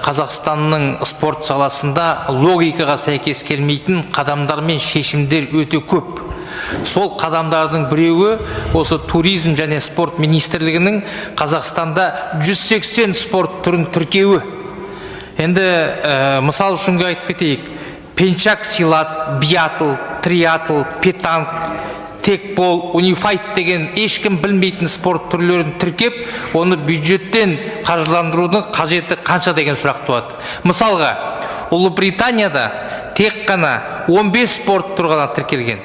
Қазақстанның спорт саласында логикаға сәйкес келмейтін қадамдар мен шешімдер өте көп. Сол қадамдардың біреуі осы Туризм және спорт министрлігінің Қазақстанда 180 спорт түрін тіркеуі. Енді мысал үшін айтып кетейік. Пенчак силат, биатл, триатл, петанк, текбол, унифайт деген ешкім білмейтін спорт түрлерін тіркеп, оны бюджеттен қаржыландырудың қажеті қанша деген сұрақ туады. Мысалға, Ұлыбританияда тек қана 15 спорт түрі ғана тіркелген.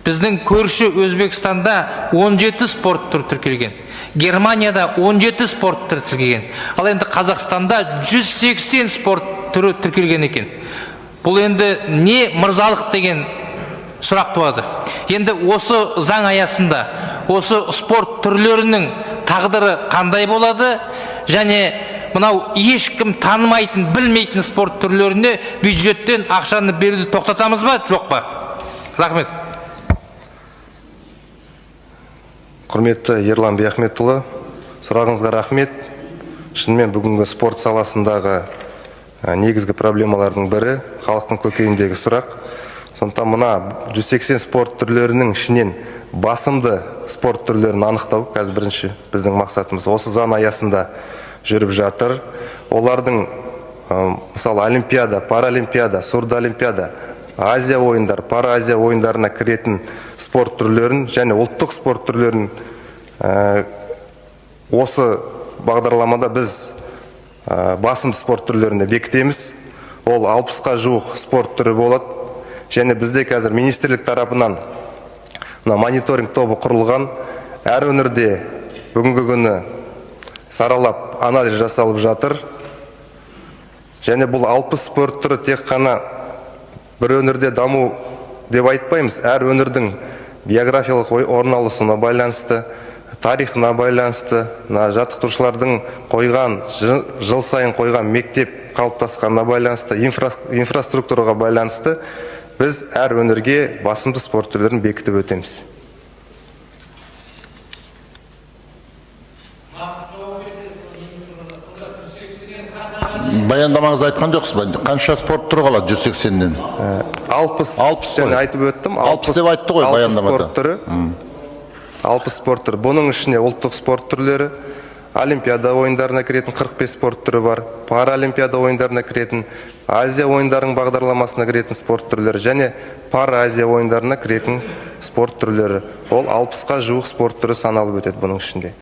Біздің көрші Өзбекстанда 17 спорт түрі тіркелген. Германияда 17 спорт түрі тіркелген. Ал енді Қазақстанда 180 спорт түрі тіркелген екен. Бұл енді не мырзалық деген сұрақ туады. Енді осы заң аясында осы спорт түрлерінің тағдыры қандай болады және мынау ешкім танымайтын, білмейтін спорт түрлеріне бюджеттен ақшаны беруді тоқтатамыз ба, жоқ па? Рахмет. Құрметті Ерлан Биахметұлы, сұрағыңызға рахмет. Шынымен бүгінгі спорт саласындағы негізгі проблемалардың бірі халықтың көкейіндегі сұрақ. Сондықтан мына 180 спорт түрлерінің ішінен басымды спорт түрлерін анықтау қазір бірінші біздің мақсатымыз. Осы заң аясында жүріп жатыр. Олардың, мысалы, олимпиада, паралимпиада, сурдоолимпиада, Азия ойындары, Параазия ойындарына кіретін спорт түрлерін және ұлттық спорт түрлерін осы бағдарламада біз басым спорт түрлеріне бекітеміз. Ол 60-қа жуық спорт түрі болады. Және бізде қазір министрлік тарапынан мына мониторинг тобы құрылған. Әр өңірде бүгінгі күні саралап анализ жасалып жатыр. Және бұл 60 спорт түрі тек қана бір өңірде даму деп айтпаймыз. Әр өңірдің географиялық орналасуына байланысты, тарихына байланысты, мына жаттықтырушылардың қойған, жыл сайын қойған мектеп қалыптасқанына байланысты, инфраструктураға байланысты біз әр өңірге басымды спорт түрлерін бекітіп өтеміз. Баяндамаңызда айтқан жоқсыз ба? Қанша спорт түрі қалады 180-нен? 60 60 және қой. Айтып өттім. 60 деп айтты ғой 60 баяндамада. Спорт түрі. 60 спорт түрі. Бұның ішіне ұлттық спорт түрлері, олимпиада ойындарына кіретін 45 спорт түрі бар, паралимпиада ойындарына кіретін, Азия ойындарының бағдарламасына кіретін спорт түрлері және Параазия ойындарына кіретін спорт түрлері. Ол 60-қа жуық спорт түрі саналып өтеді бұның ішінде.